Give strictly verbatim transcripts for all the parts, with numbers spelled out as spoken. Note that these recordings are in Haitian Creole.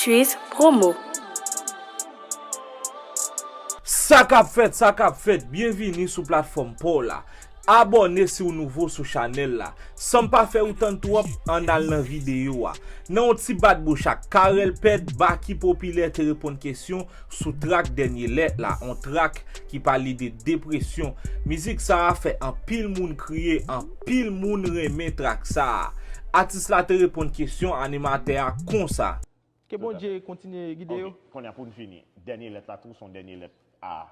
Drizz Promo. Sa k ap fèt, sa k ap fèt, byenvini sou platfòm pa w la. Abòne si w nouvo sou chanèl la. San m pa fè ou tann twòp, ann al nan videyo a. Nan yon ti bat bouch ak Carel Pèd, Baky Popilè te reponn kesyon sou trak Dènye Lèt la, yon trak ki pale de depresyon. Mizik sa a fè anpil moun kriye, anpil moun renmen trak sa a. Atis la te reponn kesyon animatè a konsa. Ke Bondye kontinye gide yo. Ok, kounye a pou n fini, Dènye Lèt la tou se yon dènye lèt a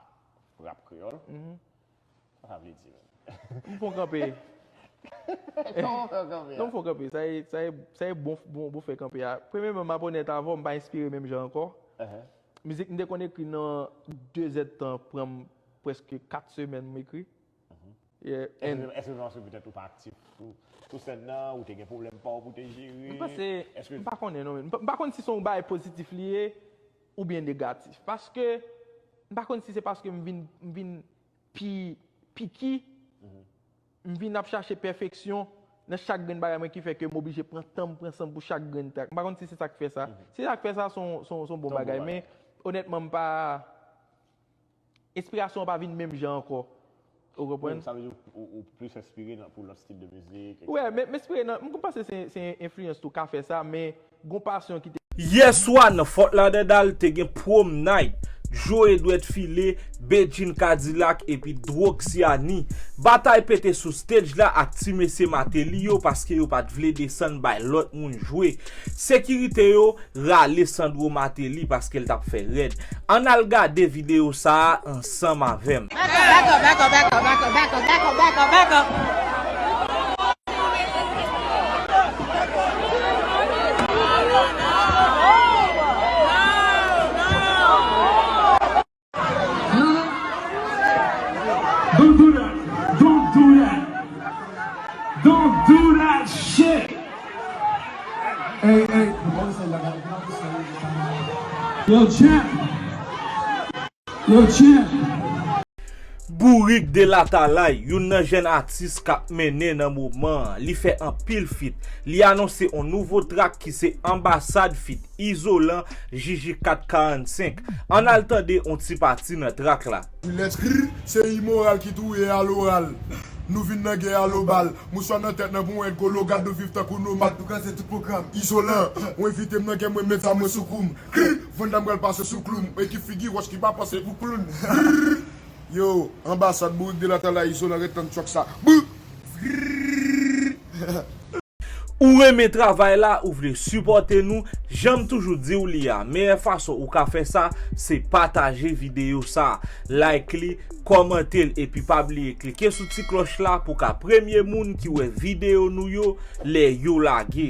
rap kreyòl. Mhm. Sa sa vle di menm? M fon kanpe. Kòman w fè kanpe a? Non, m fon kanpe. Sa e, sa e, sa e bon, bon, bon fè kanpe a. Premyèman, m ap onèt avè w, m pa enspire menm jan ankò. Mizik m te konn ekri nan de zèdtan pran m prèske kat semèn m ekri. Yeah, and èske, èske se paske petèt ou pa aktif sou, sou sèn nan, ou te gen pwoblèm pa w pou te jere? M panse, m pa konnen non, men m pa, m pa konn si se yon bagay pozitif li ye oubyen negatif. Paske, m pa konn si se paske m vin, m vin pi piki, m vin ap chache pèfeksyon nan chak grenn bagay mwen ki fè ke m oblije pran tan m, pran san m pou chak grenn trak. M pa konn si se sa k fè sa. Si se sa k fè sa, se yon, se yon, se yon bon bagay. Men, onètman, m pa, enspirasyon an pa vin menm jan ankò. Ou konprann? Sa vle di ou, ou, ou plis enspire nan, pou lòt stil de mizik, etsetera. Wè, men, men enspire nan, m panse se, se enfliyans tou ka fè sa, men gon pasyon ki te. Yèswa nan Fort Lauderdale te gen prom night. Joe Edward File, Bedjine Kadilak epi Droxy Annie. Batay pete sou stage la ak ti mesye Martelly yo paske yo pa t vle desann bay lòt moun jwe. Sekirite yo rale Sandro Martelly paske l t ap fè rèd. Ann al gade videyo sa a ansanm avè m. Don't do that. Don't do that. Don't do that shit. Hey, hey. Yo, champ. Yo, champ. Bourik Delatalay, youn nan jèn atis k ap mennen nan moman an, li fè anpil feat. Li anonse on nouvo trak ki se Anbasad feat. Izolan, Jiji kat karannsenk. Ann al tande on ti pati nan trak la. Let's grrr, se imoral ki touye a loral. Nou vin nan gè a lobal. Mouswa nan tèt nan pou wè gwo logad nou viv tankou nomad. Nou kraze tout pwogram. Izolan, ou envite m nan gè mwen met zam mwen sou kou m. Grrr, Van Damme pral pase sou klou m. Ekip figi wòch ki pa panse pou kloun. Grrr, yo, anbasad bourik de latala izolan ret tann track sa. Bouh! Grrr. Ou renmen travay la, ou vle sipòte nou, jan m toujou di w li a, meyè fason ou ka fè sa, se pataje videyo sa, like li, kòmante l epi pa bliye klike sou ti klòch la pou w ka premye moun ki wè videyo nou yo lè yo lage.